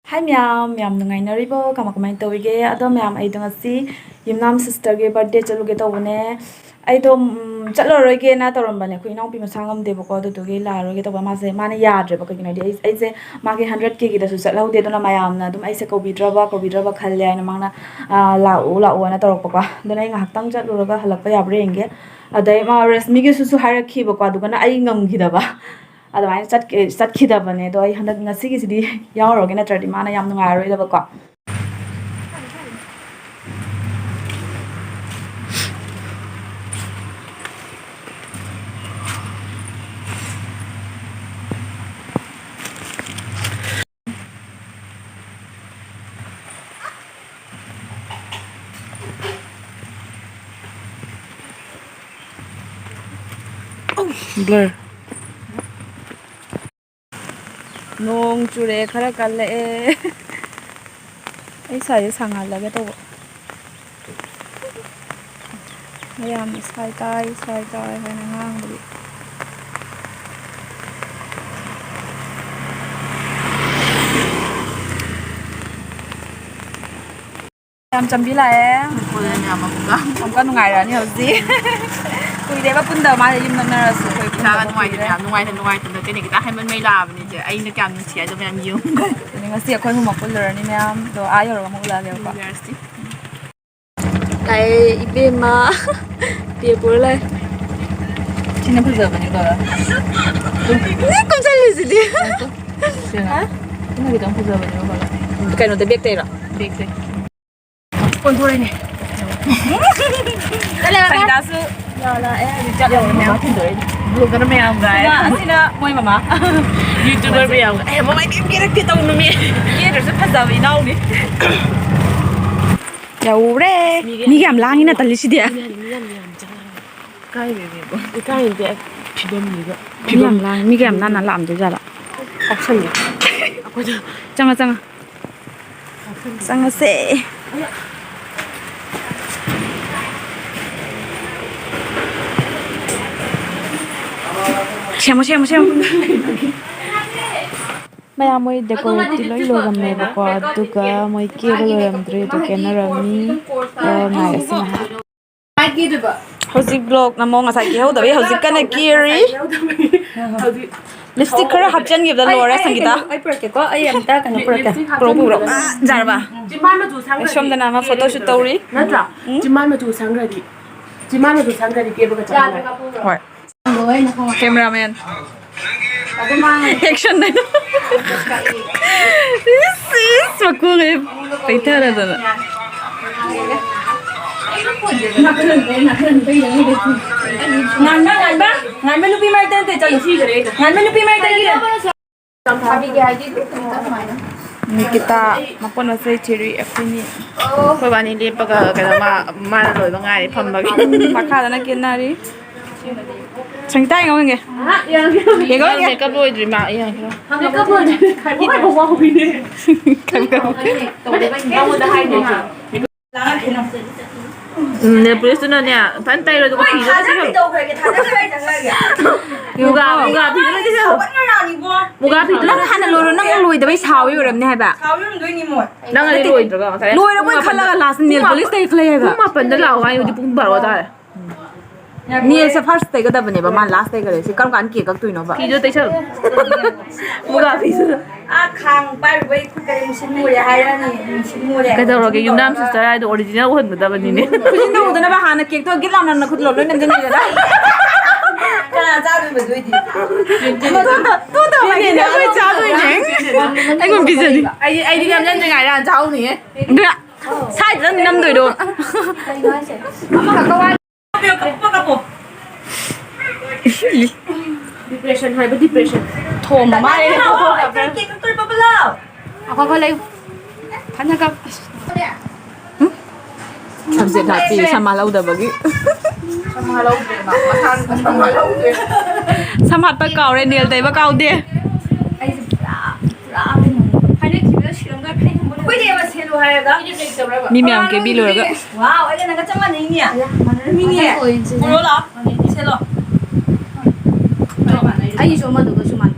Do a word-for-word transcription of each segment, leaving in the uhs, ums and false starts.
ꯍꯥꯏ ꯃꯌꯥꯝ, ꯌꯥꯝ ꯅꯨꯡꯉꯥꯏꯅꯔꯤꯕꯣ? ꯀꯃꯥꯏ, ꯀꯃꯥꯏꯅ ꯇꯧꯔꯤꯒꯦ? ꯑꯗꯣ ꯃꯌꯥꯝ, ꯑꯩꯗꯣ ꯉꯁꯤ ꯌꯨꯝꯅꯥꯝ sisterꯒꯤ birthday ꯆꯠꯂꯨꯒꯦ ꯇꯧꯕꯅꯦ꯫ ꯑꯩꯗꯣ, ꯎꯝ, ꯆꯠꯂꯔꯣꯏꯒꯦꯅ ꯇꯧꯔꯝꯕꯅꯦ꯫ ꯑꯩꯈꯣꯏ ꯏꯅꯥꯎꯄꯤ ꯃꯁꯥ ꯉꯝꯗꯦꯕꯀꯣ, ꯑꯗꯨꯗꯨꯒꯤ ꯂꯥꯛꯑꯔꯣꯏꯒꯦ ꯇꯧꯕ꯫ ꯃꯥꯁꯦ, ꯃꯥꯅ ꯌꯥꯗ꯭ꯔꯦꯕ꯫ ꯀꯩꯒꯤꯅꯣ ꯍꯥꯏꯗꯤ, ꯑꯩ, ꯑꯩꯁꯦ ꯃꯥꯒꯤ hundred Kꯒꯤꯗꯁꯨ ꯆꯠꯍꯧꯗꯦ, ꯑꯗꯨꯅ ꯃꯌꯥꯝꯅ ꯑꯗꯨꯝ ꯑꯩꯁꯦ ꯀꯧꯕꯤꯗ꯭ꯔꯕ, ꯀꯧꯕꯤꯗ꯭ꯔꯕ ꯈꯜꯂꯦ ꯍꯥꯏꯅ ꯃꯥꯅ, ꯑꯥ, "ꯂꯥꯛꯎ, ꯂꯥꯛꯎ" ꯍꯥꯏꯅ ꯇꯧꯔꯛꯄꯀꯣ꯫ ꯑꯗꯨꯅ ꯑꯩ ꯉꯥꯏꯍꯥꯛꯇꯪ ꯆꯠꯂꯨꯔꯒ ꯍꯜꯂꯛꯄ ꯌꯥꯕ꯭ꯔꯥ ꯌꯦꯡꯒꯦ꯫ ꯑꯗꯩ ꯃꯥ ꯔꯦꯁꯃꯤꯒꯤꯁꯨꯁꯨ ꯍꯥꯏꯔꯛꯈꯤꯕꯀꯣ, ꯑꯗꯨꯒꯅ ꯑꯩ ꯉꯝꯈꯤꯗꯕ꯫ ꯑꯗꯨꯃꯥꯏꯅ ꯆꯠꯀꯦ-, ꯆꯠꯈꯤꯗꯕꯅꯦ꯫ ꯑꯗꯣ ꯑꯩ ꯍꯟꯗꯛ ꯉꯁꯤꯒꯤꯁꯤꯗꯤ ꯌꯥꯎꯔꯔꯣꯏꯒꯦ, ꯅꯠꯇ꯭ꯔꯗꯤ ꯃꯥꯅ ꯌꯥꯝ ꯅꯨꯡꯉꯥꯏꯔꯔꯣꯏꯗꯕꯀꯣ꯫ Blur. ꯅꯣꯡ ꯆꯨꯔꯛꯑꯦ, ꯈꯔ ꯀꯜꯂꯛꯑꯦ꯫ ꯑꯩ ꯁ꯭ꯋꯥꯏꯁꯦ ꯁꯥꯡꯍꯜꯂꯒꯦ ꯇꯧꯕ꯫ ꯃꯌꯥꯝꯅ "ꯁ꯭ꯋꯥꯏ ꯇꯥꯏ, ꯁ꯭ꯋꯥꯏ ꯇꯥꯏ" ꯍꯥꯏꯅ ꯉꯥꯡꯕꯒꯤ꯫ ꯌꯥꯝ ꯆꯝꯕꯤ ꯂꯥꯛꯑꯦ꯫ ꯍꯣꯏ, ꯃꯌꯥꯝ ꯑꯃꯨꯛꯀ꯫ ꯑꯃꯨꯛꯀ ꯅꯨꯡꯉꯥꯏꯔꯛꯑꯅꯤ ꯍꯧꯖꯤꯛ꯫ ꯀꯨꯏꯔꯦꯕ ꯄꯨꯟꯗꯕ, ꯃꯥꯁꯦ ꯌꯨꯝ ꯅꯛꯅꯔꯁꯨ ꯑꯩꯈꯣꯏ ꯏꯁꯥꯒ ꯄꯨꯟꯗꯕ ꯅꯨꯡꯉꯥꯏꯇꯦ, ꯀꯨꯏꯔꯦ꯫ ꯃꯌꯥꯝ ꯅꯨꯡꯉꯥꯏꯇ, ꯅꯨꯡꯉꯥꯏꯇꯅ ꯀꯩꯅ ꯈꯤꯇꯪ ꯍꯥꯏꯃꯟꯕꯩ ꯂꯥꯛꯑꯕꯅꯤ ꯏꯆꯦ꯫ ꯑꯩꯅ ꯀꯌꯥꯝ ꯅꯨꯡꯁꯤ ꯍꯥꯏꯗꯣ ꯃꯌꯥꯝ ꯌꯦꯡꯉꯨ꯫ ꯑꯗꯨꯅꯦ, ꯉꯁꯤ ꯑꯩꯈꯣꯏ ꯑꯍꯨꯝꯃꯛ ꯄꯨꯜꯂꯨꯔꯅꯤ ꯃꯌꯥꯝꯗꯣ꯫ ꯑꯥ ꯌꯧꯔꯒ ꯑꯃꯨꯛ ꯎꯠꯂꯛꯑꯒꯦꯕꯀꯣ꯫ ꯎꯝ, ꯌꯥꯔꯁꯤ꯫ ꯂꯥꯛꯑꯦ ꯏꯕꯦꯝꯃ꯫ ꯄꯦ ꯄꯨꯔ ꯂꯥꯛꯑꯦ꯫ ꯁꯤꯅ ꯐꯖꯕꯅꯤꯀꯣ꯫ ꯀꯣꯟꯁꯤꯜꯂꯤꯁꯤꯗꯤ꯫ ꯁꯤꯅ, ꯍꯥ? ꯁꯤꯅ ꯈꯤꯇꯪ ꯐꯖꯕꯅꯦꯕ ꯀꯣꯂꯔ꯫ ꯀꯩꯅꯣꯗ ꯕꯦꯛꯇꯩꯔꯣ? ꯕꯦꯛꯇꯩ꯫ ꯀꯣꯟꯊꯣꯔꯛꯏꯅꯦ꯫ ꯆꯠꯂꯦ, ꯕꯕꯥ꯫ ꯁꯪꯒꯤꯇꯥꯁꯨ ꯂꯥꯛꯑꯦ, ꯍꯧꯖꯤꯛ ꯆꯠꯂꯦ꯫ ꯃꯃꯥ ꯊꯤꯟꯗꯣꯔꯛꯏꯅꯦ꯫ ꯕ꯭ꯂꯣꯒꯔ ꯃꯌꯥꯝꯒ ꯍꯥꯏ꯫ ꯑꯁꯤꯅ ꯃꯣꯏ ꯃꯃꯥ꯫ ꯌꯨꯇ꯭ꯌꯨꯕꯔ ꯃꯌꯥꯝꯒ꯫ ꯑꯦ, ꯃꯃꯥꯏ ꯀꯩꯝ ꯀꯦꯔꯛꯇꯦ ꯇꯧꯅꯨꯃꯤ꯫ ꯀꯦꯗ꯭ꯔꯁꯨ ꯐꯖꯕ ꯏꯅꯥꯎꯅꯤ꯫ ꯌꯧꯔꯦ꯫ ꯃꯤꯒ ꯃꯤꯒ ꯌꯥꯝ ꯂꯥꯡꯉꯤꯅ ꯇꯜꯂꯤꯁꯤꯗꯤ꯫ ꯑꯗꯨꯅꯦ ꯍꯥꯏꯗꯤ ꯃꯤ ꯌꯥꯝ ꯌꯥꯝ ꯆꯪꯉꯦ꯫ ꯏꯀꯥꯏꯕꯤꯕ꯫ ꯏꯀꯥꯏꯗꯦ ꯐꯤꯕꯝꯁꯤꯒ꯫ ꯃꯤ ꯌꯥꯝ ꯂꯥꯡꯉꯤ꯫ ꯃꯤꯒ ꯌꯥꯝ ꯅꯥꯟꯅ ꯂꯥꯛꯑꯝꯗꯣꯏ ꯖꯥꯠꯂꯣ? ꯇꯥꯛꯁꯜꯂꯦ꯫ ꯑꯩꯈꯣꯏꯗ ꯆꯪꯉꯣ, ꯆꯪꯉꯣ꯫ ꯆꯪꯉꯁꯦ꯫ ꯁꯦꯝꯃꯣ, ꯁꯦꯝꯃꯣ, ꯁꯦꯝꯃꯣ꯫ ꯃꯌꯥꯝ ꯃꯣꯏ decorateꯇꯤ ꯂꯣꯏ ꯂꯣꯏꯔꯝꯃꯦꯕꯀꯣ, ꯑꯗꯨꯒ ꯃꯣꯏ ꯀꯦꯕ ꯂꯣꯏꯔꯝꯗ꯭ꯔꯦ, ꯑꯗꯨ ꯀꯦꯅꯔꯝꯃꯤ꯫ ꯑ, ꯉꯥꯏꯔꯁꯤ ꯉꯥꯏꯍꯥꯛ꯫ ꯍꯧꯖꯤꯛ vlog ꯅꯝꯃꯣ, ꯉꯁꯥꯏ ꯀꯦꯍꯧꯗꯕꯩ ꯍꯧꯖꯤꯛ ꯀꯟꯅ ꯀꯦꯔꯤ꯫ ꯍꯧꯖꯤꯛ Lipstick ꯈꯔ ꯍꯥꯞꯆꯤꯟꯈꯤꯕꯗ ꯑꯩ, ꯂꯣꯏꯔꯦ, ꯑꯩ, ꯑꯩ ꯁꯪꯒꯤꯇꯥ꯫ ꯀꯩꯅꯣ, ꯑꯩ ꯄꯨꯔꯛꯀꯦꯀꯣ, ꯑꯩ ꯑꯝꯇ ꯀꯩꯅꯣ ꯄꯨꯔꯛꯀꯦ꯫ Lipstick ꯄꯨꯔꯛꯑꯣ, ꯄꯨꯔꯛꯑꯣ꯫ ꯍꯥꯞꯆꯤꯟꯈꯤꯕꯗ ꯑꯥ, ꯌꯥꯔꯕ? ꯆꯤꯝꯕꯥꯟ ꯃꯆꯨ ꯁꯪꯈ꯭ꯔꯗꯤ꯫ ꯁꯣꯝꯗꯅ ꯑꯃ photoshoot ꯇꯧꯔꯤ꯫ ꯅꯠꯇ꯭ꯔꯥ? ꯎꯝ? ꯆꯤꯝꯕꯥꯟ ꯃꯆꯨ ꯁꯪꯈ꯭ꯔꯗꯤ, ꯆꯤꯝꯕꯥꯟ ꯃꯆꯨ ꯁꯪꯈ꯭ꯔꯗꯤ ꯀꯦꯕꯒ ꯆꯞ ꯃꯥꯟꯅꯩ꯫ ꯍꯣꯏ꯫ Cameraman꯫ Action ꯅꯦ꯫ ꯏꯁ, ꯏꯁ, ꯃꯀꯨꯒ ꯄꯩꯊꯔꯗꯅ꯫ ꯉꯥꯟꯕ, ꯉꯥꯟꯕ, ꯉꯥꯟꯕ ꯅꯨꯄꯤ ꯃꯔꯛꯇ ꯅꯠꯇꯦ, ꯆꯠꯂꯨ꯫ ꯉꯥꯟꯕ ꯅꯨꯄꯤ ꯃꯔꯛꯇ ꯊꯥꯕꯤꯒꯦ ꯍꯥꯏꯗꯤ ꯑꯗꯨꯝ ꯇꯧꯕ ꯁꯨꯃꯥꯏꯅ꯫ ꯅꯤꯀꯤꯇꯥ ꯃꯄꯣꯟ ꯃꯆꯩ ꯊꯤꯔꯤ ꯑꯩꯈꯣꯏꯅꯤ꯫ ꯑꯩꯈꯣꯏꯕꯥꯅꯤ ꯂꯦꯞꯄꯒ ꯀꯩꯅꯣ ꯃꯥ-, ꯃꯥꯅ ꯂꯣꯏꯕ ꯉꯥꯏꯔꯤ ꯐꯝꯕꯒꯤ꯫ ꯃꯈꯥꯗꯅ ꯀꯦꯟꯅꯔꯤ꯫ ꯁꯪꯒꯤꯇꯥ ꯌꯦꯡꯉꯣ ꯌꯦꯡꯒꯦ꯫ ꯑꯍꯥ, ꯌꯦꯡꯉꯦ꯫ ꯌꯦꯡꯉꯣ ꯌꯦꯡꯉꯦ꯫ Makeup ꯂꯣꯏꯗ꯭ꯔꯤ ꯃꯥ ꯌꯦꯡꯉꯦ꯫ Makeup ꯂꯣꯏꯗ꯭ꯔꯤ꯫ ꯈꯥꯏꯕꯣꯛ ꯈꯥꯏꯕꯣꯛ ꯋꯥꯍꯧꯕꯤꯅꯦ꯫ ꯅꯉꯣꯟꯗ ꯍꯥꯏꯗꯣꯏꯅꯦ꯫ ꯎꯝ, nail polish ꯇꯨꯅꯅꯦ, ꯐꯖꯅ ꯇꯩꯔꯣ, ꯑꯗꯨꯒ ꯐꯤꯗꯣ ꯊꯥꯖꯟꯒꯦ ꯇꯩꯁꯜꯂꯣ꯫ ꯇꯧꯈ꯭ꯔꯒꯦ, ꯊꯥꯖꯟꯈ꯭ꯔꯒꯦ, ꯆꯪꯉꯛꯑꯒꯦ꯫ ꯃꯨꯒꯥ, ꯃꯨꯒꯥ ꯐꯤꯗꯣ ꯂꯩꯁꯜꯂꯣ꯫ ꯁꯥꯎꯒꯠꯅꯔꯛꯑꯅꯤꯕꯣ꯫ ꯃꯨꯒꯥ ꯐꯤꯗꯣ ꯅꯪ ꯍꯥꯟꯅ ꯂꯣꯏꯔꯣ, ꯅꯪ ꯂꯣꯏꯗꯕꯩ ꯁꯥꯎꯔꯤ ꯑꯣꯏꯔꯝꯅꯤ ꯍꯥꯏꯕ꯫ ꯁꯥꯎꯔꯝꯗꯣꯏꯅꯤ ꯃꯣꯏ꯫ ꯅꯪ ꯑꯗꯤ ꯅꯠꯇꯦ, ꯂꯣꯏꯗ꯭ꯔꯒ ꯉꯁꯥꯏ ꯂꯣꯏꯔꯕꯣꯏ ꯄꯨꯡ ꯃꯥꯄꯟꯗ, ꯈꯜꯂꯒ last ꯄꯨꯡ nail ꯃꯥꯄꯟ, polish ꯇꯩꯈꯠꯂꯦ ꯍꯥꯏꯕ꯫ ꯄꯨꯡ ꯃꯥꯄꯟꯗ ꯂꯥꯛꯑꯣ ꯍꯥꯏꯕꯗꯤ ꯄꯨꯡ ꯕꯥꯔꯣ ꯇꯥꯔꯦ꯫ Nail ꯁꯦ first ꯇꯩꯒꯗꯕꯅꯦꯕ, ꯃꯥ last ꯇꯩꯈꯔꯦ꯫ ꯁꯤ ꯀꯔꯝ ꯀꯥꯟꯗ cake ꯀꯛꯇꯣꯏꯅꯣꯕ? ꯐꯤꯗꯣ ꯇꯩꯁꯜꯂꯣ꯫ ꯃꯨꯒꯥ ꯐꯤꯗꯨꯗ꯫ ꯑꯥ, ꯈꯥꯡ ꯄꯥꯏꯔꯨꯕꯩ ꯈꯨꯠꯀꯁꯦ ꯃꯨꯁꯤꯟ ꯃꯨꯔꯦ ꯍꯥꯏꯔꯛꯑꯅꯤ, ꯃꯨꯁꯤꯟ ꯃꯨꯔꯦ꯫ ꯀꯩꯗꯧꯔꯒꯦ? ꯌꯨꯝꯅꯥꯝ sister ꯍꯥꯏꯗꯣ original ꯑꯣꯏꯍꯟꯒꯗꯕꯅꯤꯅꯦ꯫ ꯈꯨꯖꯤꯟꯗꯣ ꯎꯗꯅꯕ ꯍꯥꯟꯅ cake ꯇꯣ ꯒꯤꯠ ꯂꯥꯎꯅ ꯅꯈꯨꯠ ꯂꯣ-, ꯂꯣꯏ ꯅꯝꯖꯤꯟꯕꯤꯔꯦꯗ꯫ ꯀꯅꯥ ꯆꯥꯗꯣꯏꯕ ꯑꯗꯨꯏꯗꯤ? ꯇꯨ ꯇꯧ, ꯇꯨ ꯇꯧ, ꯇꯨ ꯇꯧ꯫ ꯑꯩꯈꯣꯏ ꯆꯥꯗꯣꯏꯅꯦ꯫ ꯑꯩꯉꯣꯟꯗ ꯄꯤꯖꯅꯤ꯫ ꯑꯩꯗꯤ, ꯑꯩꯗꯤ ꯅꯝꯖꯟꯗ꯭ꯔꯤꯉꯩꯗ ꯍꯥꯟꯅ ꯆꯥꯍꯧꯅꯤꯍꯦ꯫ ꯑꯗꯨꯅ ꯁꯥꯏꯗ ꯅꯝꯗꯣꯏꯗꯣ꯫ ꯀꯩꯅꯣ ꯍꯥꯏꯁꯦ? ꯑꯃꯈꯛꯀ ꯋꯥꯠꯂꯤ꯫ ꯀꯞꯄꯣ, ꯀꯞꯄꯣ꯫ Depression ꯍꯥꯏꯕ depression꯫ ꯊꯣꯝꯕ ꯃꯥꯜꯂꯦ꯫ ꯀꯦꯛ ꯀꯛꯇꯣꯔꯦ, ꯄꯥꯄꯥ ꯂꯥꯎ꯫ ꯑꯩꯈꯣꯏ ꯂꯩꯌꯨ꯫ ꯐꯖꯅ ꯀꯞ-꯫ ꯊꯝꯆꯦꯠ ꯍꯥꯞꯄꯤ, ꯁꯝ ꯍꯥꯠꯍꯧꯗꯕꯒꯤ꯫ ꯁꯝ ꯍꯥꯠꯍꯧꯗ꯭ꯔꯦ ꯃꯥ, ꯃꯁꯥꯅ ꯁꯝ ꯍꯥꯠꯍꯧꯗ꯭ꯔꯦ꯫ ꯁꯝ ꯍꯥꯠꯄ ꯀꯥꯎꯔꯦ, nail ꯇꯩꯕ ꯀꯥꯎꯗꯦ꯫ ꯑꯩꯁꯦ ꯄꯨꯔꯥ, ꯄꯨꯔꯥ ꯀꯩꯅꯣꯅꯦ꯫ ꯐꯅꯦꯛ ꯊꯤꯕꯗ ꯁꯤꯔꯝꯗꯣꯏ ꯐꯅꯦꯛ ꯈꯟꯕꯗꯣ꯫ ꯑꯩꯈꯣꯏꯗꯤ ꯑꯃ ꯁꯦꯠꯂꯨ ꯍꯥꯏꯔꯒ꯫ ꯃꯤ ꯃꯌꯥꯝ ꯀꯦꯕꯤ ꯂꯣꯏꯔꯒ꯫ Wow, ꯑꯩꯒ ꯅꯪꯒ ꯆꯞ ꯃꯥꯟꯅꯩꯅꯦ꯫ ꯃꯤꯅꯦ꯫ ꯄꯨꯔꯛꯑꯣ ꯂꯥꯛꯑꯣ꯫ ꯁꯦꯠꯂꯣ꯫ ꯑꯩꯒꯤꯁꯨ ꯑꯃꯗꯨꯒꯁꯨ ꯃꯥꯟꯅꯩ꯫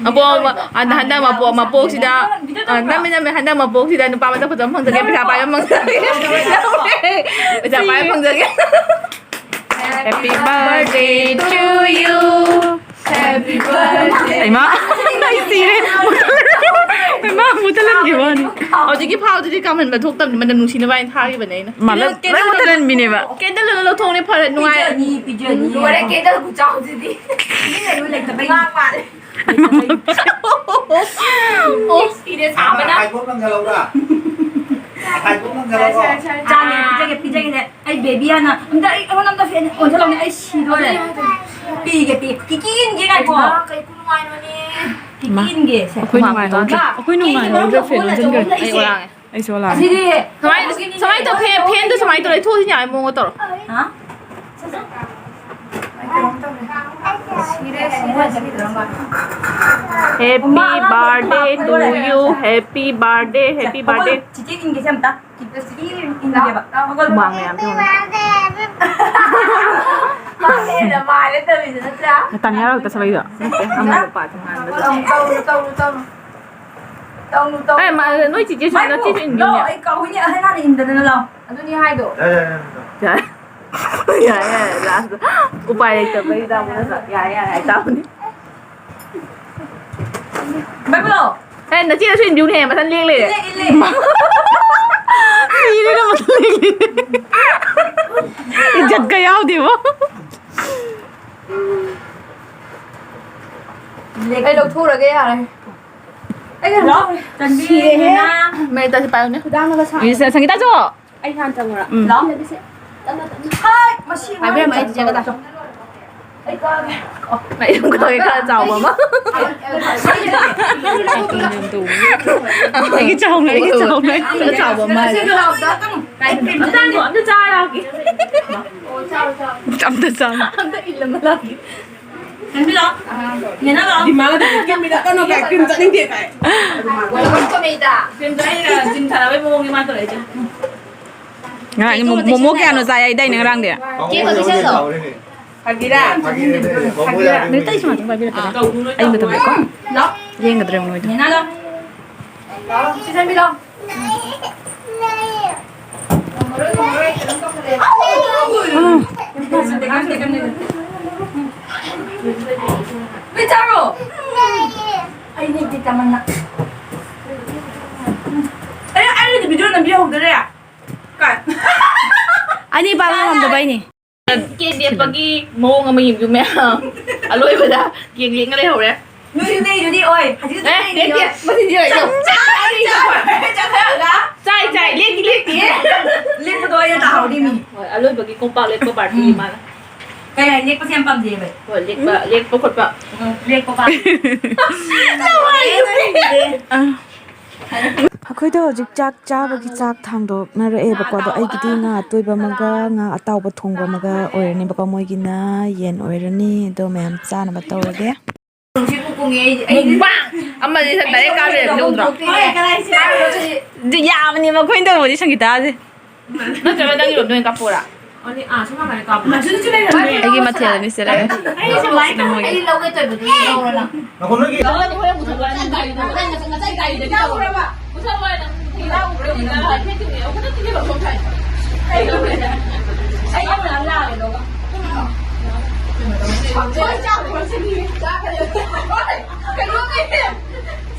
ꯃꯄꯣꯛ ꯑꯃ, ꯑ, ꯍꯟꯗꯛ ꯃꯄꯣꯛ, ꯃꯄꯣꯛꯁꯤꯗ, ꯑ, ꯅꯝꯃꯦ, ꯅꯝꯃꯦ, ꯍꯟꯗꯛ ꯃꯄꯣꯛꯁꯤꯗ ꯅꯨꯄꯥ ꯃꯁꯛ ꯐꯖꯕ ꯐꯪꯖꯒꯦ, ꯄꯩꯁꯥ ꯄꯥꯏꯕ ꯐꯪꯖꯒꯦ꯫ ꯄꯩꯁꯥ ꯄꯥꯏꯕ ꯐꯪꯖꯒꯦ꯫ Happy birthday to you. Happy birthday. ꯏꯃꯥ, ꯑꯩ ꯁꯤꯔꯦ꯫ ꯏꯃꯥ, ꯃꯨꯊꯠꯍꯟꯈꯤꯕ ꯋꯥꯅꯤ꯫ ꯍꯧꯖꯤꯛꯀꯤ ꯐꯥꯎꯗꯨꯗꯤ ꯀꯥꯝꯍꯟꯕ ꯊꯣꯛꯇꯕꯅꯤ, ꯃꯅꯝ ꯅꯨꯡꯁꯤꯅꯕ ꯍꯥꯏꯅ ꯊꯥꯈꯤꯕꯅꯦ ꯑꯩꯅ꯫ ꯃꯥ ꯂꯣꯏ ꯃꯨꯊꯠꯍꯟꯕꯤꯅꯦꯕ꯫ ꯀꯦꯟꯗꯜ ꯑꯣꯏꯅ ꯂꯧꯊꯣꯛꯑꯣꯅꯦ, ꯐꯔꯦ, ꯅꯨꯡꯉꯥꯏ꯫ ꯄꯤꯖꯅꯤ, ꯄꯤꯖꯅꯤ꯫ ꯂꯣꯏꯔꯦ, ꯀꯦꯟꯗꯜ ꯈꯨꯆꯥꯎꯁꯤꯗꯤ꯫ ꯃꯤ ꯂꯩꯕ ꯂꯩꯇꯕꯩ꯫ ꯉꯥꯡ ꯃꯥꯜꯂꯦ꯫ ꯁꯤꯔꯦ ꯁꯥꯕꯅ꯫ ꯍꯥꯏꯗꯣꯛ ꯉꯝꯖꯜꯍꯧꯕ꯭ꯔꯥ? ꯍꯥꯏꯗꯣꯛ ꯉꯝꯖꯜꯍꯧꯕ꯭ꯔꯣ? ꯆꯥꯒꯦ, ꯄꯤꯖꯒꯦ, ꯄꯤꯖꯒꯦꯁꯦ꯫ ꯑꯩ ꯕꯦꯕꯤ ꯍꯥꯟꯅ ꯑꯝꯇ, ꯑꯩ ꯑꯩꯉꯣꯟꯗ ꯑꯝꯇ ꯐꯦꯟ ꯑꯣꯟꯁꯤꯜꯂꯧꯅꯦ, ꯑꯩ ꯁꯤꯗꯣꯔꯦ꯫ ꯄꯤꯒꯦ, ꯄꯤꯒꯦ꯫ ꯀꯤꯀꯤ ꯏꯟꯒꯦ ꯉꯥꯏꯈꯣ꯫ ꯀꯤꯀꯤ ꯏꯟꯒꯦ ꯁꯦ꯫ ꯑꯩꯈꯣꯏ ꯅꯨꯡꯉꯥꯏꯍꯧꯗ꯭ꯔꯦ, ꯑꯩꯈꯣꯏ ꯅꯨꯡꯉꯥꯏꯍꯧꯗ꯭ꯔꯦ, ꯐꯦꯟ ꯑꯣꯟꯁꯤꯟꯈ꯭ꯔꯦ꯫ ꯑꯩ ꯑꯣꯂꯥꯡꯉꯦ꯫ ꯑꯩꯁꯨ ꯑꯣꯂꯥꯡꯉꯦ꯫ ꯑꯁꯤꯗꯤ ꯁꯨꯃꯥꯏꯅ, ꯁꯨꯃꯥꯏꯅ ꯇꯧ, ꯐꯦꯟ, ꯐꯦꯟꯗꯣ ꯁꯨꯃꯥꯏꯅ ꯇꯧꯔ ꯂꯩꯊꯣꯛꯑꯁꯤ ꯌꯥꯕꯒꯤ ꯃꯑꯣꯡꯗ ꯇꯧꯔꯣ꯫ ꯍꯥ? Happy birthday to you, happy birthday, happy birthday. ꯆꯤꯆꯦ ꯏꯟꯒꯦꯁꯦ ꯑꯝꯇ꯫ ꯆꯤꯆꯦ ꯏꯟꯒꯦꯕ꯫ ꯍꯨꯃꯥꯡ ꯃꯌꯥꯝ ꯊꯣꯛꯑꯦ꯫ ꯃꯥꯅ ꯍꯦꯟꯅ ꯃꯥꯜꯂꯦ ꯇꯧꯔꯤꯗꯣ, ꯅꯠꯇ꯭ꯔꯥ? ꯇꯥꯅꯤꯌꯥ ꯔꯥꯎꯇ ꯁꯥꯕꯩꯗꯣ? ꯅꯠꯇꯦ, ꯑꯃꯗꯣ ꯄꯥ ꯇꯣꯉꯥꯟꯕꯗꯣ꯫ ꯇꯧꯅꯨ, ꯇꯧꯅꯨ, ꯇꯧꯅꯨ, ꯇꯧꯅꯨ꯫ ꯇꯧꯅꯨ, ꯇꯧꯅꯨ꯫ ꯑꯦ, ꯃꯥ, ꯅꯣꯏ ꯆꯤꯆꯦꯁꯨ, ꯉꯥꯏꯈꯣ, ꯅꯆꯦꯁꯨ ꯏꯟꯕꯤꯌꯨꯅꯦ꯫ ꯂꯥꯎ, ꯑꯩ ꯀꯥꯎꯏꯅꯦ, ꯑꯍꯟ ꯍꯥꯟꯅ ꯏꯟꯗꯗꯅ ꯂꯥꯎ꯫ ꯑꯗꯨꯅꯤ ꯍꯥꯏꯗꯣ꯫ ꯌꯥꯔꯦ꯫ ꯌꯥꯔꯦ, ꯌꯥꯔꯦ, ꯌꯥꯔꯦ, ꯂꯥꯁꯇ ꯎꯄꯥꯏ ꯂꯩꯇꯕꯩ ꯇꯥꯃꯣꯅ ꯌꯥꯔꯦ, ꯌꯥꯔꯦ ꯍꯥꯏ ꯇꯥꯕꯅꯤ꯫ ꯕꯥꯏꯕꯂꯣ꯫ ꯑꯦ, ꯅꯆꯦꯅꯁꯨ ꯏꯟꯕꯤꯌꯨꯅꯦ, ꯃꯊꯟ ꯂꯦꯡ ꯂꯩꯔꯦ꯫ ꯏꯜꯂꯦ, ꯏꯜꯂꯦ꯫ ꯁꯤꯔꯦꯗ, ꯃꯊꯟ ꯂꯦꯡ ꯂꯩꯔꯦ꯫ ꯏꯖꯠꯀ ꯌꯥꯎꯗꯦꯕꯣ꯫ ꯑꯩ ꯂꯧꯊꯣꯛꯎꯔꯒꯦ, ꯌꯥꯔꯦ꯫ ꯑꯩ ꯂꯧꯊꯣꯛꯎꯔꯦ꯫ ꯆꯟꯕꯤ, ꯁꯤꯔꯦꯍꯦ꯫ ꯃꯦꯅꯥ꯫ ꯃꯦꯅꯥ, ꯁꯤ ꯄꯥꯏꯌꯨꯅꯦ꯫ ꯈꯨꯗꯥꯡꯅꯒ ꯁꯥꯡ-, ꯁ-, ꯁꯪꯒꯤꯇꯥ ꯆꯣ꯫ ꯑꯩ ꯍꯥꯟꯅ ꯆꯪꯉꯨꯔꯥ? ꯎꯝ꯫ ꯂꯥꯛꯑꯣ꯫ ꯍꯥꯏ, ꯃꯁꯤ ꯄꯥꯏꯕꯤꯔꯝꯃꯣ, ꯑꯩ ꯆꯤꯆꯦꯒ ꯇꯥ-, ꯑꯩ ꯀꯛꯑꯒꯦ꯫ ꯑꯩ ꯑꯗꯨꯝ ꯀꯛꯑꯒꯦ, ꯈꯔ ꯆꯥꯎꯕ ꯑꯃ꯫ ꯑꯩꯒꯤ ꯆꯥꯎꯅ, ꯑꯩꯒꯤ ꯆꯥꯎꯅ꯫ ꯈꯔ ꯆꯥꯎꯕ ꯑꯃ ꯍꯥꯏꯌꯣ꯫ ꯑꯝꯇ ꯆꯥꯔꯛꯑꯒꯦ꯫ ꯑꯝꯇ ꯆꯥꯔꯛꯑꯒꯦ꯫ ꯑꯝꯇ ꯏꯜꯂꯝꯃ ꯂꯥꯛꯀꯦ꯫ ꯆꯦꯟꯕꯤꯔꯣ꯫ ꯅꯦꯅꯥ ꯂꯥꯛꯑꯣ꯫ ꯗꯤꯃꯥꯟꯒ ꯇꯧꯏ, "ꯀ꯭ꯔꯤꯝ ꯃꯤꯗ ꯀꯩꯅꯣ ꯀꯥꯏ, ꯀ꯭ꯔꯤꯝ ꯆꯠꯅꯤꯡꯗꯦ" ꯀꯥꯏ꯫ ꯀ꯭ꯔꯤꯝ ꯆꯠꯅꯤꯡꯗꯦ, ꯖꯤꯝ ꯁꯥꯟꯅꯕꯩ ꯃꯑꯣꯡꯅꯤ ꯃꯥ ꯇꯧꯔꯛꯏꯁꯦ꯫ ꯉꯔꯥꯡꯗꯤ ꯃꯣ-, ꯃꯣꯃꯣ ꯀꯌꯥꯅꯣ ꯆꯥꯏ ꯍꯥꯏꯗꯥꯏꯅꯦ ꯉꯔꯥꯡꯗꯤ? ꯀꯦꯛ ꯑꯣꯏꯕ ꯆꯠꯂꯣ꯫ ꯐꯥꯒꯤꯔꯥ? ꯃꯤꯅꯤꯠ ꯇꯔꯥ ꯁꯨꯃꯥꯏꯅ ꯄꯥꯏꯕꯤꯔꯛꯀꯦꯔꯥ? ꯑꯩ ꯃꯇꯝ ꯂꯩꯀꯣ? ꯂꯥꯎ꯫ ꯂꯦꯡꯒꯗ꯭ꯔꯥ ꯌꯦꯡꯉꯣ ꯃꯣꯏꯗꯣ꯫ ꯅꯦꯅꯥ ꯂꯥꯎ꯫ ꯂꯥꯎ, ꯁꯤ ꯆꯪꯕꯤ ꯂꯥꯎ꯫ ꯃꯤꯠ ꯆꯥꯔꯣ꯫ ꯑꯩ ꯃꯤꯠꯇꯤ ꯇꯥꯃꯟꯅ꯫ ꯑꯩ, ꯑꯩꯅꯗꯤ ꯚꯤꯗꯤꯑꯣ ꯅꯝꯕꯤꯍꯧꯗꯔꯦ꯫ ꯀꯥꯏ? ꯑꯅꯤ ꯄꯥꯕ ꯉꯝꯗꯕꯩꯅꯦ꯫ ꯀꯦꯛ ꯂꯦꯞꯄꯒꯤ ꯃꯑꯣꯡ ꯑꯃ ꯌꯦꯡꯕꯤꯌꯨ ꯃꯌꯥꯝ꯫ ꯑꯂꯣꯏꯕꯗ ꯀꯦꯛ ꯂꯦꯛꯅ ꯂꯩꯍꯧꯔꯦ꯫ ꯅꯣꯏꯁꯨ ꯂꯩꯗꯨꯗꯤ, ꯑꯣꯏ, ꯍꯧꯖꯤꯛ ꯑꯦ, ꯂꯩꯔꯤꯗꯣ꯫ ꯂꯦꯞꯇꯦ꯫ ꯃꯁꯤꯗꯤ ꯂꯩꯌꯣ꯫ ꯆꯥꯏ, ꯆꯥꯏ, ꯂꯦꯛꯇꯤ ꯂꯦꯛꯇꯤꯌꯦ꯫ ꯂꯦꯞꯄꯗꯣ ꯑꯩꯅ ꯇꯥꯍꯧꯔꯤ ꯃꯤ꯫ ꯍꯣꯏ, ꯑꯂꯣꯏꯕꯒꯤ ꯀꯣꯝꯄꯥꯛ ꯂꯦꯞꯄ ꯄꯥꯔꯇꯤ ꯎꯝ꯫ ꯃꯥꯅ꯫ ꯀꯩ ꯍꯥꯏ, ꯂꯦꯛꯄꯁꯦ ꯌꯥꯝ ꯄꯥꯝꯖꯩꯌꯦꯕ ꯑꯩ꯫ ꯍꯣꯏ, ꯂꯦꯛꯄ, ꯎꯝ꯫ ꯂꯦꯛꯄ ꯄꯥꯝꯃꯤ꯫ ꯎꯝ, ꯂꯦꯛꯄ ꯄꯥꯝꯃꯤ꯫ ꯑ꯫ ꯑꯩꯈꯣꯏꯗꯣ ꯍꯧꯖꯤꯛ ꯆꯥꯛ ꯆꯥꯕꯒꯤ ꯆꯥꯛ ꯊꯥꯡꯗꯣꯛꯅꯔꯛꯑꯦꯕꯀꯣ꯫ ꯑꯗꯣ ꯑꯩꯒꯤꯗꯤ ꯉꯥ ꯑꯇꯣꯏꯕ ꯑꯃꯒ ꯉꯥ ꯑꯇꯥꯎꯕ ꯊꯣꯡꯕ ꯑꯃꯒ ꯑꯣꯏꯔꯅꯦꯕꯀꯣ꯫ ꯃꯣꯏꯒꯤꯅ ꯌꯦꯟ ꯑꯣꯏꯔꯅꯤ꯫ ꯑꯗꯣ ꯃꯌꯥꯝ ꯆꯥꯅꯕ ꯇꯧꯔꯒꯦ꯫ ꯃꯨꯛꯕꯥꯡ! ꯑꯃꯗꯤ ꯁꯟ ꯗꯥꯏꯔꯦꯛ ꯀꯥꯞ ꯂꯩꯔꯝꯃꯤꯗꯣ ꯎꯗ꯭ꯔꯣ? ꯑꯗꯨ ꯌꯥꯕꯅꯦꯕ ꯑꯩꯈꯣꯏꯅ ꯇꯧꯕꯗꯤ ꯁꯪꯒꯤꯇꯥꯁꯦ꯫ ꯅꯠꯇ꯭ꯔꯒ ꯅꯪꯒꯤ ꯔꯣꯝꯗ ꯑꯣꯏꯅ ꯀꯥꯞꯄꯣꯔꯥ? ꯑꯩꯒꯤ ꯃꯊꯦꯜꯅꯤ ꯁꯤꯗ ꯂꯩꯔꯦ꯫ ꯑꯩ ꯁꯨꯃꯥꯏꯅ ꯅꯃꯣꯏꯒꯤ꯫ ꯑꯩ ꯂꯧꯒꯦ ꯇꯧꯕꯗꯨ ꯂꯧꯔꯣ ꯅꯪ꯫ ꯀꯩꯅꯣꯅꯦ!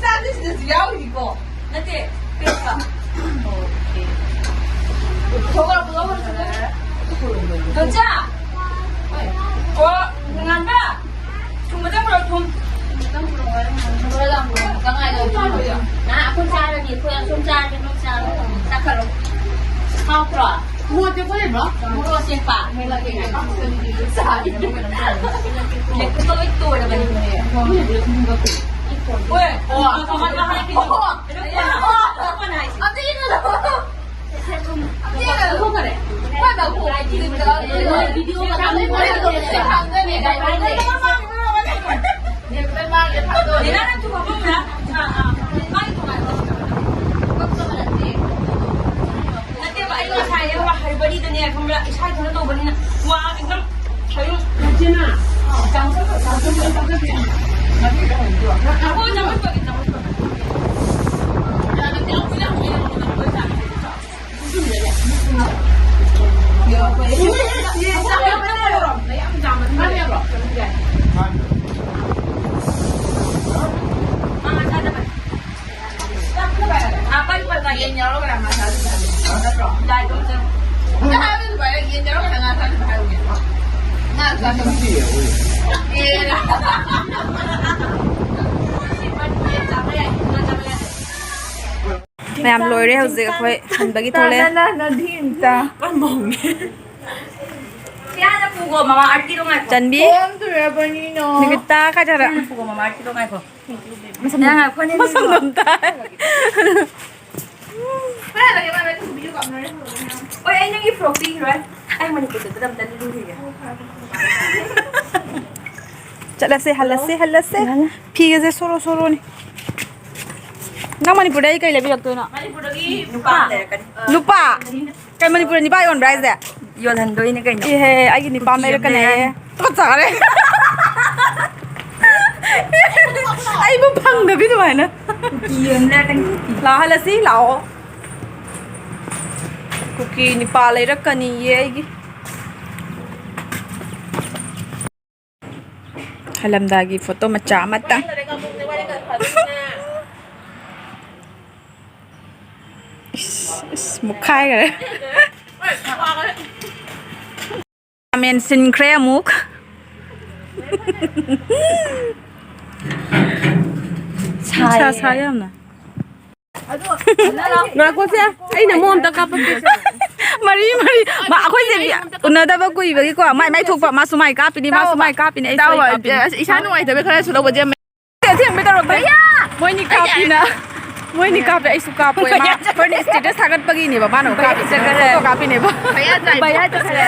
ꯆꯥꯗꯤ ꯁꯤꯗꯁꯨ ꯌꯥꯎꯔꯤꯀꯣ꯫ ꯅꯠꯇꯦ, ꯄꯦꯛꯄ꯫ ꯊꯣꯛꯂꯛꯑꯣ, ꯊꯣꯛꯂꯛꯑꯣ, ꯊꯣꯛꯂꯛꯑꯣ꯫ ꯗꯣꯟꯆꯥ! ꯑꯣ, ꯉꯥꯟꯕ! ꯊꯨꯝ ꯈꯛꯇꯪ ꯄꯨꯔꯛꯑꯣ, ꯊꯨꯝ꯫ ꯅꯪ, ꯑꯩꯈꯣꯏ ꯆꯥꯔꯅꯤ, ꯑꯩꯈꯣꯏ ꯑꯁꯨꯝ ꯆꯥꯔꯅꯤ, ꯅꯣꯏ ꯆꯥꯔꯣ꯫ ꯆꯥꯈꯠꯂꯣ꯫ ꯍꯥꯎꯇ꯭ꯔꯣ? ꯃꯣꯔꯣꯛ ꯑꯇꯦꯛꯄ ꯂꯩꯕ꯭ꯔꯣ? ꯃꯣꯔꯣꯛ ꯑꯇꯦꯛꯄ꯫ ꯂꯦꯛꯄꯗꯣ ꯂꯣꯏ ꯇꯣꯏꯔꯕꯅꯤ꯫ ꯍꯣꯏ꯫ ꯑꯣ꯫ ꯑꯣ꯫ ꯑꯣ꯫ ꯑꯗꯨꯒꯤꯗꯣ꯫ ꯑꯗꯨꯒꯤꯗꯣ꯫ ꯍꯣꯏ, ꯕꯥꯕꯨ꯫ ꯂꯦꯅꯥ, ꯅꯪ ꯊꯨꯝ ꯍꯥꯞꯄꯝꯕ꯭ꯔꯥ? ꯑꯥ, ꯑꯥ꯫ ꯃꯥꯒꯤ ꯇꯣꯉꯥꯟꯕ꯫ ꯅꯠꯇꯦꯕ, ꯑꯩ ꯉꯁꯥꯏ ꯋꯥ ꯍꯩꯕꯔꯤꯗꯅꯦ, ꯈꯪꯕ꯭ꯔꯥ? ꯏꯁꯥ ꯏꯊꯟꯇ ꯇꯧꯕꯅꯤꯅ ꯋꯥ ꯑꯦꯛꯗꯝ ꯍꯌꯨꯝ꯫ ꯅꯠꯇꯦꯅ꯫ ꯃꯌꯥꯝ ꯂꯣꯏꯔꯦ ꯍꯧꯖꯤꯛ ꯑꯩꯈꯣꯏ ꯍꯟꯕꯒꯤ ꯊꯣꯛꯂꯛꯑꯦ꯫ ꯅꯗꯤ ꯑꯝꯇ꯫ ꯆꯟꯕꯤ꯫ ꯊꯣꯡꯗꯣꯔꯕꯅꯤꯅꯣ꯫ ꯅꯨꯃꯤꯠꯇ ꯀꯥꯏ ꯆꯠꯈ꯭ꯔꯦ? ꯅꯪ ꯉꯥꯏꯈꯣꯅꯦ, ꯃꯁꯝ ꯅꯝ ꯇꯥꯏ꯫ ꯍꯣꯏ, ꯑꯩ ꯅꯪꯒꯤ frock ꯄꯤꯈꯤꯔꯣꯏ꯫ ꯑꯩ ꯃꯅꯤꯄꯨꯔ ꯆꯠꯄꯗ ꯑꯝꯇ ꯂꯤꯠꯂꯨꯈꯤꯒꯦ꯫ ꯆꯠꯂꯁꯦ, ꯍꯜꯂꯁꯦ, ꯍꯜꯂꯁꯦ꯫ ꯐꯤꯒꯁꯦ ꯁꯣꯔꯣ ꯁꯣꯔꯣꯅꯤ꯫ ꯅꯪ ꯃꯅꯤꯄꯨꯔꯗ ꯑꯩ ꯀꯩ ꯂꯩꯕꯤꯔꯛꯇꯣꯏꯅꯣ? ꯃꯅꯤꯄꯨꯔꯗꯒꯤ ꯅꯨꯄꯥ ꯑꯃ ꯂꯩꯔꯛꯀꯅꯤ꯫ ꯅꯨꯄꯥ? ꯀꯩ, ꯃꯅꯤꯄꯨꯔꯗ ꯅꯤꯄꯥ ꯌꯣꯟꯕ꯭ꯔꯥ ꯍꯥꯏꯁꯦ? ꯌꯣꯜꯍꯟꯗꯣꯏꯅꯦ ꯀꯩꯅꯣ꯫ ꯏꯍꯦ, ꯑꯩꯒꯤ ꯅꯤꯄꯥ ꯀꯨꯀꯤ ꯑꯃ ꯂꯩꯔꯛꯀꯅꯦ꯫ ꯂꯩꯔꯛꯑꯅꯤ꯫ ꯇꯨꯀꯠꯆꯔꯦ꯫ ꯑꯩꯕꯨ ꯐꯪꯗꯕꯤ ꯑꯗꯨꯃꯥꯏꯅ꯫ ꯀꯨꯀꯤ ꯑꯃ ꯂꯩꯔꯛꯀꯅꯤ, ꯀꯨꯀꯤ꯫ ꯂꯥꯛꯍꯜꯂꯁꯤ, ꯂꯥꯛꯑꯣ꯫ ꯀꯨꯀꯤ ꯅꯤꯄꯥ ꯂꯩꯔꯛꯀꯅꯤꯌꯦ ꯑꯩꯒꯤ꯫ ꯍꯜꯂꯝꯗꯥꯏꯒꯤ ꯐꯣꯇꯣ ꯃꯆꯥ ꯑꯃꯇꯪ꯫ ꯏꯁ, ꯏꯁ, ꯃꯨꯛꯈꯥꯏꯈ꯭ꯔꯦ꯫ ꯃꯦꯟꯁꯤꯟꯈ꯭ꯔꯦ ꯑꯃꯨꯛ꯫ ꯅꯨꯡꯁꯥ ꯁꯥꯏꯌꯦ꯫ ꯁꯥꯏ ꯌꯥꯝꯅ꯫ ꯉꯥꯏꯈꯣꯁꯦ, ꯑꯩꯅ ꯃꯣ ꯑꯝꯇ ꯀꯥꯞꯄꯛꯀꯦ꯫ ꯃꯔꯤ, ꯃꯔꯤ꯫ ꯃꯥ, ꯑꯩꯈꯣꯏꯁꯦ ꯎꯅꯗꯕ ꯀꯨꯏꯕꯒꯤꯀꯣ, ꯃꯥꯏ, ꯃꯥꯏ ꯊꯣꯛꯄ, ꯃꯥꯁꯨ ꯃꯥꯏ ꯀꯥꯞꯄꯤꯅꯤ, ꯃꯥꯁꯨ ꯃꯥꯏ ꯀꯥꯞꯄꯤꯅꯤ, ꯑꯩꯁꯨ ꯃꯥꯏ ꯀꯥꯞꯄꯤꯅꯤ꯫ ꯑꯁ, ꯏꯁꯥ ꯅꯨꯡꯉꯥꯏꯇꯕꯩ ꯈꯔꯁꯨ ꯂꯧꯕꯁꯦ꯫ ꯑꯁꯦꯡꯕꯩ ꯇꯧꯔꯛꯇꯦ꯫ ꯃꯣꯏꯅꯤ ꯀꯥꯞꯄꯤꯅ, ꯃꯣꯏꯅꯤ ꯀꯥꯞꯄꯦ, ꯑꯩꯁꯨ ꯀꯥꯞꯄꯣꯏ꯫ ꯃꯥ ꯍꯣꯔꯦꯟ status ꯊꯥꯒꯠꯄꯒꯤꯅꯦꯕ, ꯃꯥꯅ ꯑꯃꯨꯛ ꯀꯥꯞꯄꯤꯁꯦ, ꯐꯣꯇꯣ ꯀꯥꯞꯄꯤꯅꯦꯕ꯫ ꯚꯩꯌꯥ ꯆꯠꯈ꯭ꯔꯦ꯫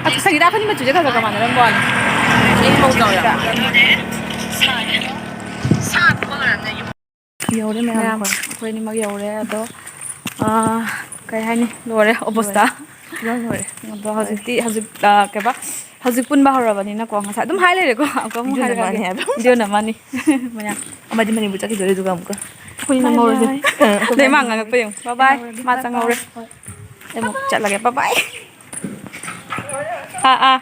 ꯑꯁ, ꯁꯪꯒꯤꯇꯥ, ꯑꯩꯈꯣꯏꯅꯤ ꯃꯆꯨꯁꯦ ꯈꯔ ꯈꯔ ꯃꯥꯟꯅꯔꯝꯕ ꯋꯥꯅꯤ꯫ ꯌꯧꯔꯦ ꯃꯌꯥꯝ, ꯃꯌꯥꯝ꯫ ꯑꯩꯈꯣꯏ ꯑꯅꯤꯃꯛ ꯌꯧꯔꯦ꯫ ꯑꯗꯣ, ꯑꯥ, ꯀꯩ ꯍꯥꯏꯅꯤ, ꯂꯣꯏꯔꯦ ꯑꯣꯕꯣꯁꯇꯥ꯫ ꯂꯣꯏꯔꯦ꯫ ꯂꯣꯏꯔꯦ꯫ ꯑꯗꯣ ꯍꯧꯖꯤꯛꯇꯤ, ꯍꯧꯖꯤꯛ, ꯑꯥ, ꯀꯩꯕ, ꯍꯧꯖꯤꯛ ꯄꯨꯟꯕ ꯍꯧꯔꯕꯅꯤꯅꯀꯣ, ꯉꯁꯥꯏ ꯑꯗꯨꯝ ꯍꯥꯏ ꯂꯩꯔꯦꯀꯣ꯫ ꯑꯃꯨꯛꯀ ꯑꯃꯨꯛ ꯍꯥꯏꯔꯛꯑꯒꯦ꯫ ꯃꯥꯅꯤ ꯍꯥꯏꯕ꯫ ꯃꯌꯥꯝ꯫ ꯑꯃꯗꯤ ꯃꯅꯤꯄꯨꯔ ꯆꯠꯈꯤꯗꯣꯔꯦ, ꯑꯗꯨꯒ ꯑꯃꯨꯛꯀ꯫ ꯑꯩꯈꯣꯏꯅ ꯅꯪꯍꯧꯔꯁꯦ꯫ ꯑꯗꯩ ꯃꯥ ꯉꯥꯡꯉꯛꯄ ꯌꯦꯡꯉꯨ꯫ ꯕꯥꯏ ꯕꯥꯏ꯫ ꯃꯥ ꯆꯪꯍꯧꯔꯦ꯫ ꯑꯩ ꯑꯃꯨꯛ ꯆꯠꯂꯒꯦ꯫ ꯕꯥꯏ ꯕꯥꯏ꯫ ꯑꯥ, ꯑꯥ꯫